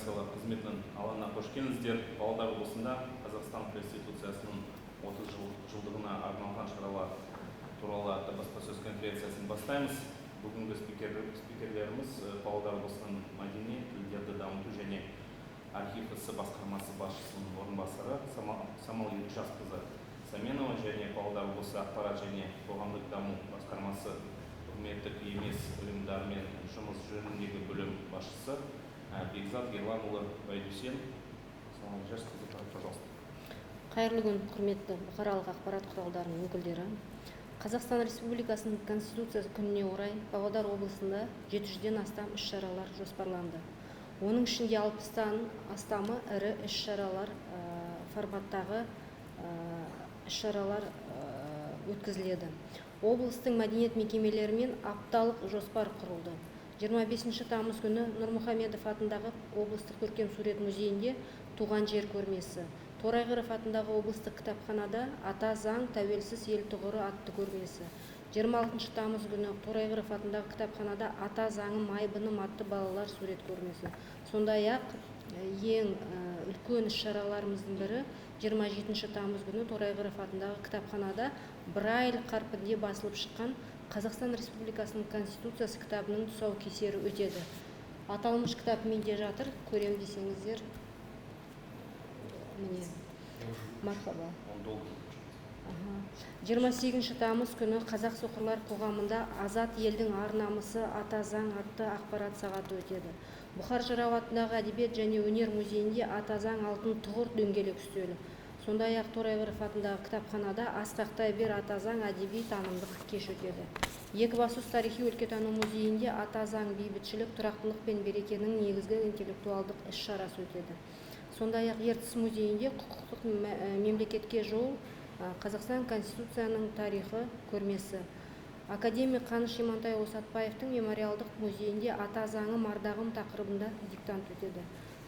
коммуникациялар қызметінің алаңына қош келдіңіздер. Павлодар облысында Қазақстан Конституциясының 30 жылдығына арналған шаралар туралы атты баспасөз конференциясын бастаймыз. Бүгінгі спикерлеріміз Павлодар облысының мәдени тілдерді дамыту және архив ісі басқармасы басшысының орынбасары Самал Елжасқызы Саменова және Павлодар облысы ақпарат және қоғамдық даму басқармасы үкіметтік емес ұйымдармен жұмыс жөніндегі бөлім басшысы Бекзат Ерланұлы Байдүсен. Самал Елжасқызы, пожалуйста. Қайырлы күн, құрметті бұқаралық ақпарат құралдарының өкілдері. Қазақстан Республикасының Конституциясы күніне орай Павлодар облысында 700-ден астам іс-шаралар жоспарланды. Оның ішінде 60-тан астамы ірі іс-шаралар форматтағы іс-шаралар өткізіледі. Облыстың мәдениет мекемелерімен апталық жоспар құрылды. 25 тамыз күні Нұрмұхамедов атындағы облыстық көркем сурет музейінде туған жер көрмесі, Торайғыров атындағы облыстық кітапханада Ата заң тәуелсіз ел тұғыры атты көрмесі, 26 тамыз күні Торайғыров атындағы кітапханада Ата заңым айбыным атты балалар сурет көрмесі. Сондай-ақ ең үлкен іс-шараларымыздың бірі 27 тамыз күні Торайғыров атындағы кітапханада Брайль қарпінде басылып шыққан Қазақстан Республикасының Конституциясы кітабының тұсаукесері өтеді. Аталмыш кітап менде жатыр, көрем десеңіздер, міне, мархаба. 28 тамыз күні Қазақ соқырлар қоғамында Азат елдің ар-намысы Ата заң атты ақпарат сағаты өтеді. Бұхар жырау атындағы әдебиет және өнер музейінде Ата заң алтын тұғыр дөңгелек үстелі. Сондай-ақ Торайғыров атындағы кітапханада Асқақтай бер Ата заң әдеби танымдық кеш өтеді. Екібастұз тарихи өлкетану музейінде Ата заң бейбітшілік, тұрақтылық пен берекенің негізгі интеллектуалдық іс-шарасы өтеді. Сондай-ақ Ертіс музейінде құқықтық мемлекетке жол Қазақстан Конституцияның тарихы көрмесі. Академик Қаныш Имантайұлы Сәтбаевтың мемориалдық музейінде Ата заңым ардағым тақырыбында диктант өтеді.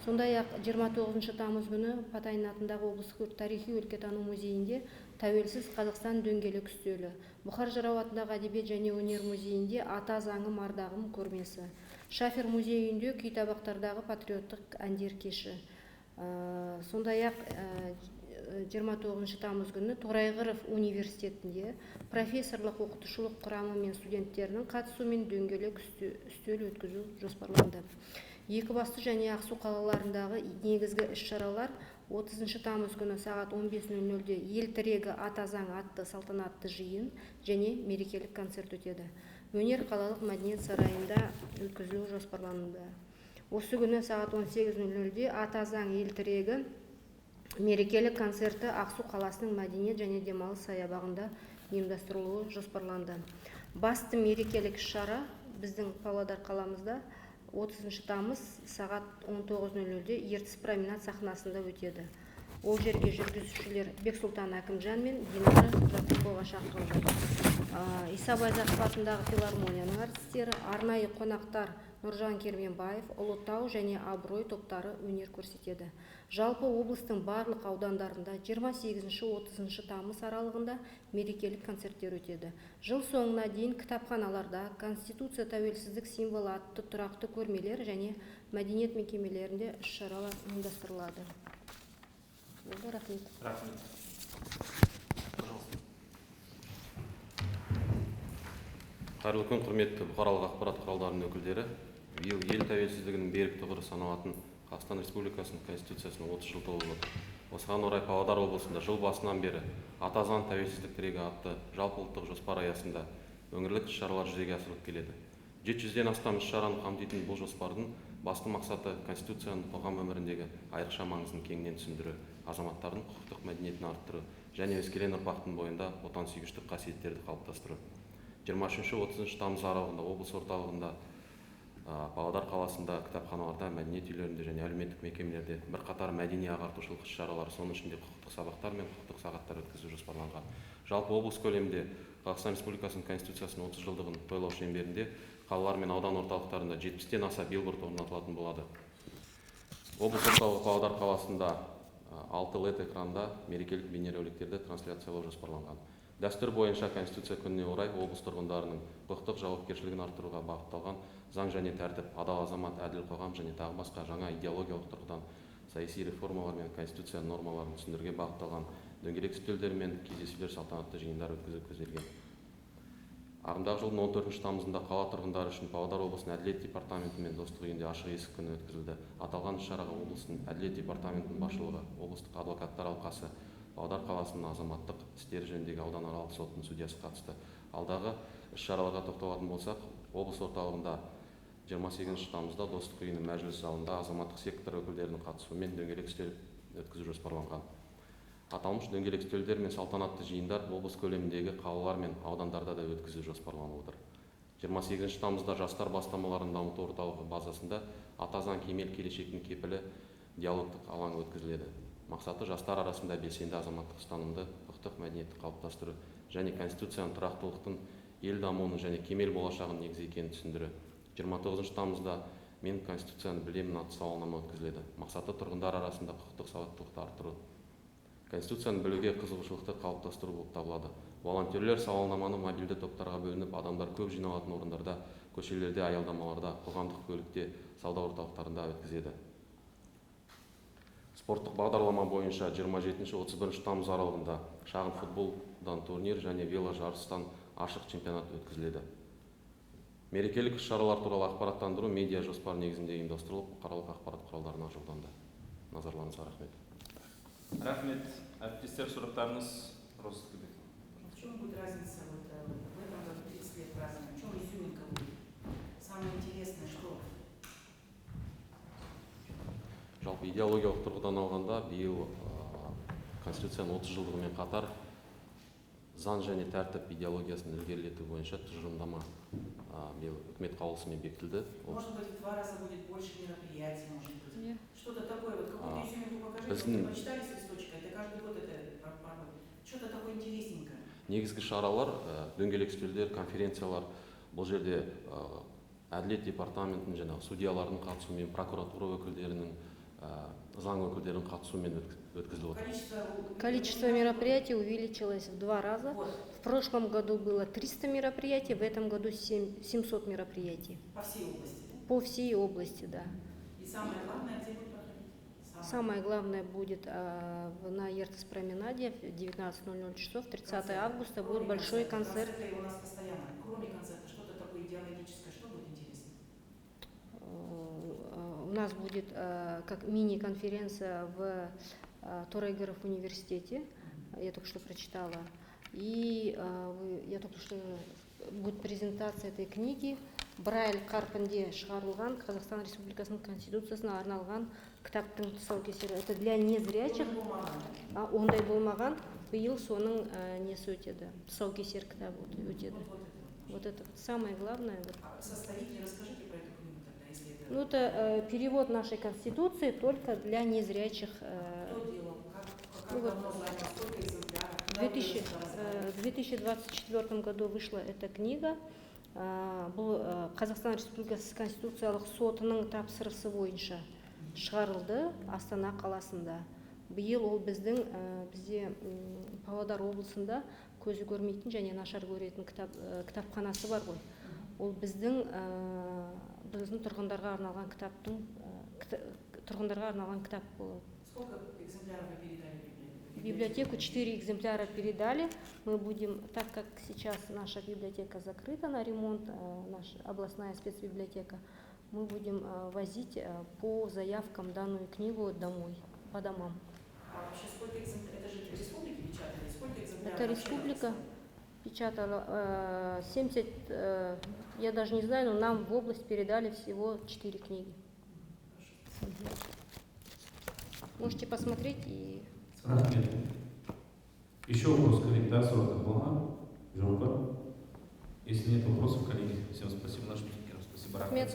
Сондай-ақ 29 тамыз күні Потанин атындағы облыстық тарихи өлкетану музейінде Тәуелсіз Қазақстан дөңгелек үстелі, Бұхар жырау атындағы әдебиет және өнер музейінде Ата заңым ардағым көрмесі, Шафер музей үйінде күйтабақтардағы патриоттық әндер кеші. Сондай-ақ 29 тамыз күні Торайғыров университетінде профессорлық оқытушылық құрамы мен студенттерінің қатысуымен дөңгелек үстел өткізу жоспарланды. Екібастұз және Ақсу қалаларындағы негізгі іс-шаралар 30 тамыз күні сағат 15:00-де Ел тірегі Ата заң атты салтанатты жиын және мерекелік концерт өтеді. Өнер қалалық мәдениет сарайында өткізілу жоспарланды. Осы күні сағат 18:00-де Ата заң ел тірегі мерекелік концерті Ақсу қаласының мәдениет және демалыс саябағында ұйымдастырылуы жоспарланды. Басты мерекелік іс-шара біздің Павлодар қаламызда 30 тамыз сағат 19:00-де Ертіс променад сахнасында өтеді. Ол жерге жүргізушілер Бексұлтан Әкімжан мен Динара Жақыпова шақырылды. Иса Байзақов атындағы филармонияның әртістері, арнайы қонақтар Нұржан Керменбаев, Ұлытау және Абырой топтары өнер көрсетеді. Жалпы облыстың барлық аудандарында 28-30 тамыз аралығында мерекелік концерттер өтеді. Жыл соңына дейін кітапханаларда Конституция тәуелсіздік символы атты тұрақты көрмелер және мәдениет мекемелерінде іс-шаралар ұйымдастырылады. Болды, рахмет. Рахмет. Пожалуйста. Қайырлы күн, құрметті бұқаралық ақпарат құралдарының өкілдері. Биыл ел тәуелсіздігінің берік тұғыры саналатын Қазақстан Республикасының Конституциясына 30 жыл толып отыр. Осыған орай Павлодар облысында жыл басынан бері Ата заң тәуелсіздік тірегі атты жалпы ұлттық жоспар аясында өңірлік іс-шаралар жүзеге асырылып келеді. 700-ден астам іс-шараны қамтитын бұл жоспардың басты мақсаты Конституцияның қоғам өміріндегі айрықша маңызын кеңінен түсіндіру, азаматтардың құқықтық мәдениетін арттыру және өскелең ұрпақтың бойында отансүйгіштік қасиеттерді қалыптастыру. 23-30 тамыз аралығында облыс орталығында, Павлодар қаласында, кітапханаларда, мәдениет үйлерінде және әлеуметтік мекемелерде бірқатар мәдени ағартушылық іс-шаралар, соның ішінде құқықтық сабақтар мен құқықтық сағаттар өткізу жоспарланған. Жалпы облыс көлемінде Қазақстан Республикасының Конституциясының 30 жылдығын тойлау шеңберінде қалалар мен аудан орталықтарында 70-тен аса билборд орнатылатын болады. Облыс орталығы Павлодар қаласында 6 LED экранда мерекелік бейнероликтерді трансляциялау жоспарланған. Дәстүр бойынша Конституция күніне орай облыс тұрғындарының құқықтық жауапкершілігін арттыруға бағытталған заң және тәртіп, адал азамат, әділ қоғам және тағы басқа жаңа идеологиялық тұрғыдан саяси реформалар мен Конституция нормаларын түсіндіруге бағытталған дөңгелек үстелдер мен кездесулер, салтанатты жиындар өткізу көзделген. Ағымдағы жылдың 14 тамызында қала тұрғындары үшін Павлодар облысының әділет департаменті мен Достық үйінде ашық есік күні өткізілді. Аталған іс-шараға облыстың әділет департаментінің басшылығы, облыстық адвокаттар алқасы, Павлодар қаласының азаматтық істері жөніндегі ауданаралық сотының судьясы қатысты. Алдағы іс-шараларға тоқталатын болсақ, облыс орталығында 28 тамызда Достық үйінің мәжіліс залында азаматтық сектор өкілдерінің қатысуымен дөңгелек үстел өткізу жоспарланған. Аталмыш дөңгелек үстелдер мен салтанатты жиындар облыс көлеміндегі қалалар мен аудандарда да өткізу жоспарланып отыр. 28 тамызда Жастар бастамаларын дамыту орталығы базасында «Ата заң — кемел келешектің кепілі» диалогтық алаңы өткізіледі. Мақсаты — жастар арасында белсенді азаматтық ұстанымды, құқықтық мәдениетті қалыптастыру және Конституцияның тұрақтылықтың, ел дамуының және кемел болашағының негізі екенін түсіндіру. 29 тамызда «Мен Конституцияны білемін» атты сауалнама өткізіледі. Мақсаты — тұрғындар арасында құқықтық сауаттылықты арттыру, Конституцияны білуге қызығушылықты қалыптастыру болып табылады. Волонтерлер сауалнаманы мобильді топтарға бөлініп, адамдар көп жиналатын орындарда, көшелерде, аялдамаларда, қоғамдық көлікте, сауда орталықтарында өткізеді. Спорттық бағдарлама бойынша 27-31 тамыз аралығында шағын футболдан турнир және веложарыстан ашық чемпионат өткізіледі. Мерекелік іс-шаралар туралы ақпараттандыру медиа жоспар негізінде ұйымдастырылып, бұқаралық ақпарат құралдарына жолданды. Назарларыңызға рахмет. Рахмет. Әріптестер, сұрақтарыңыз? Роза Сқибекова. В чем будет разница вот, в этом году 30 лет празднования? В чем изюминка будет? Самое интересное, что? Жалпы, идеологиялық тұрғыдан алғанда, биыл Конституцияның 30 жылдығымен қатар заң және тәртіп идеологиясын ілгерілету бойынша тұжырымдама биыл үкімет қаулысымен бекітілді. Может быть, в два раза будет больше мероприятий, может быть. Иә. Что-то такое, вот какую-то изюминку покажите. Біздің Вы прочитали с листочка, это каждый год это проходит. Что-то такое интересненькое. Негізгі шаралар — дөңгелек үстелдер, конференциялар. Бұл жерде әділет департаментінің, жаңағы судьялардың қатысуымен, прокуратура өкілдерінің, заң өкілдерінің қатысуымен өткізіліп отыр. Количество, Количество мероприятий увеличилось в два раза. Вот, В прошлом году было 300 мероприятий, в этом году 700 мероприятий. По всей области, да? По всей области, да. И самое главное, где будет проходить? Самое главное будет на Ертіс променаде в 19:00 часов, 30 Концерт. Августа Кроме будет большой концерта. концерт. Концерты у нас постоянно. Кроме концерта, что-то такое идеологическое, что будет интересно? У нас будет как мини-конференция в Торайгыров университете, я только что прочитала. И я только что будет презентация этой книги. Брайль қарпінде шығарылған Қазақстан Республикасының Конституциясына арналған кітаптың тұсаукесері. Это для незрячих. Бұрын болмаған, да? А, ондай болмаған. Биыл соның несі өтеді, тұсаукесер кітабы өтеді. Вот, вот это. Вот это вот самое главное. Вот. А состоит ли, расскажите про эту книгу тогда, если это... Ну, это перевод нашей Конституции только для незрячих. Кто делал, как ну вот. давно занял, сколько экземпляров, В куда вы её 2000, раздали? в 2024 году вышла эта книга. Бұл Қазақстан Республикасы Конституциялық сотының тапсырысы бойынша шығарылды Астана қаласында. Биыл ол біздің бізде Павлодар облысында көзі көрмейтін және нашар көретін кітапханасы бар ғой. Ол біздің тұрғындарға арналған кітаптың тұрғындарға арналған кітап болады. Сколько экземпляров вы передали в библиотеку? В библиотеку 4 экземпляра передали. Мы будем, так как сейчас наша библиотека закрыта на ремонт, наша областная спецбиблиотека, мы будем возить по заявкам данную книгу домой, по домам. А вообще сколько экземпляров? Это же республики печатали? Сколько экземпляров Это вообще республика написано? Печатала 70, я даже не знаю, но нам в область передали всего 4 книги. Хорошо. Можете посмотреть и Рахмет. Еще вопрос, коллеги, да, сұрақтар бола ма? Жоқ па? Если нет вопросов, коллеги, всем спасибо нашим спикерам, спасибо. Рахмет.